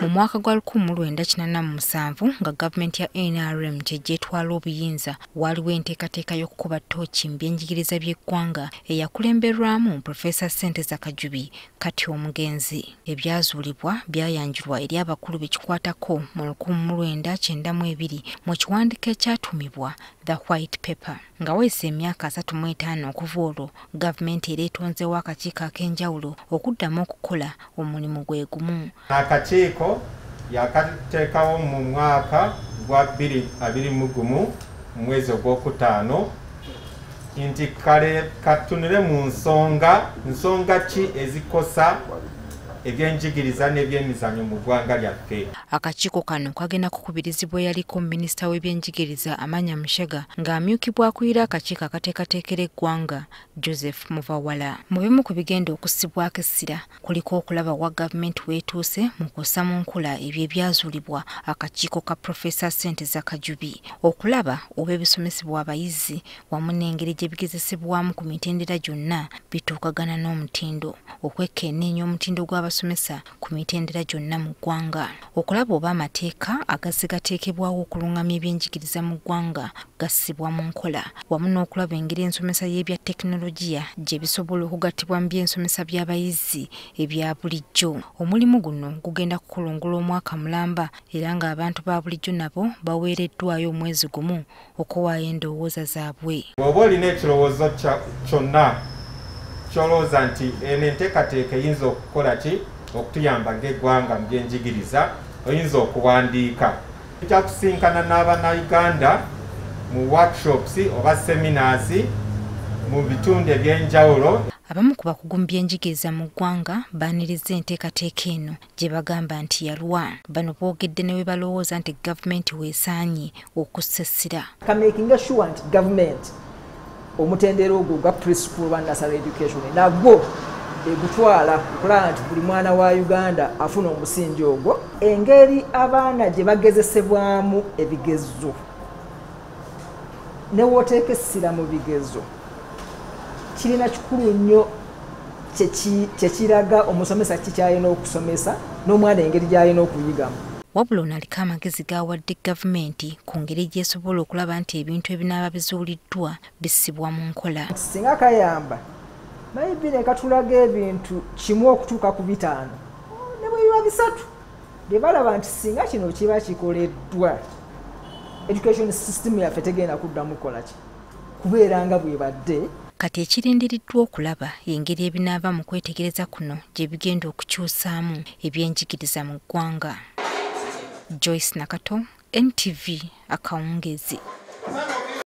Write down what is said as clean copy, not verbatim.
Mu mwaka gwa 1987 nga gavumenti ya NRM kyejjetwala obuyinza, waliwo enteekateeka y'okukuba ttooki mu byenjigiriza by'eggwanga eyakulemberwamu Profesa Senteza Kajubi kati omugenzi. Ebyazuulibwa byayanjulwa eri abakulu bekikwatako mu 1992 mu kiwandiiko ekyatumibwa The White Paper. Nga wayise emyaka 35 okuva olwo, gavumenti era etonzeewo akakiiko ak'enjawulo okuddamu okukola omulimu gwe gumu. Akakiiko yakateekawo mu mwaka gwa 2021 mu mwezi ogwokutaano nti kale katunule mu nsonga ki ezikosa ebyenjigiriza n'ebyemizannyo mu ggwanga lyaffe. Akakiiko kano kagenda kukubirizibwa eyaliko minisita w'ebyenjigiriza Amanya Mushega ng'amyukibwa akuyira akakiiko akateekateekera eggwanga Joseph Muvawala. Mu bimu ku bigenda okussibwako essira kuliko okulaba wa gavumenti weetuuse mu kussa mu nkola ebyo ebyazuulibwa akakiiko ka Profesa Senteza Kajubi, okulaba oba ebisomesebwa abayizi wamu n'engeri gye bigezesebwamu ku mitendera gyonna bituukagana n'omutindo, okwekenneenya omutindo gw'abasomesa ku mitendera gyonna mu ggwanga, okulaba oba amateeka agazze gateekebwawo okulungamya ebyenjigiriza mu ggwanga gassibwa mu nkola, wamu n'okulaba engeri ensomesa y'ebya tekinologiya gye bisobola okugattibwa mu byensomesa by'abayizi ebya bulijjo. Omulimu guno gugenda kukulungula omwaka mulamba era ng'abantu ba bulijjo nabo baweereddwayo omwezi gumu okuwaayo endowooza zaabwe. Bw'oba olina ekirowoozo kyonna ky'olowooza nti eno enteekateeka eyinza okukola ki okutuyamba ng'eggwanga mu byenjigiriza, oyinza okuwandiika. Tujja kusinkana n'Abannayuganda mu workshops oba seminars mu bitundu eby'enjawulo. Abamu ku bakugu mu byenjigiriza mu ggwanga baaniriza enteekateeka eno gye bagamba nti yalwa. Bano boogedde ne we balowooza nti gavumenti weesaanye okussa essira. Kamakinga sure nti gavumenti omutendera ogwo gwa preschool wa nursery education nagwo egutwala okulaba nti buli mwana wa Uganda afuna omusingi ogwo. Engeri abaana gye bagezesebwamu ebigezo ne wooteeka essira mu bigezo kirina kikulu nnyo kyekiraga omusomesa ki ky'alina okusomesa n'omwana engeri gy'alina okuyigamu. Wabula ono aliko amagezi g'awadde gavumenti ku ngeri gy'esobola okulaba nti ebintu ebinaaba bizuuliddwa bissibwa mu nkola. Singa kayamba maybe ne katulaga ebintu kimu okutuuka ku 5 ne bwe biba 3 bye balaba nti singa kino kiba kikoleddwa education system yaffe tegenda kuddamu kukola ki kubeera nga bwebadde. Kati ekirindiriddwa okulaba engeri ebinaava mu kwetegereza kuno gye bigenda okukyusaamu ebyenjigiriza mu ggwanga. Joyce Nakato, NTV, akawungeezi.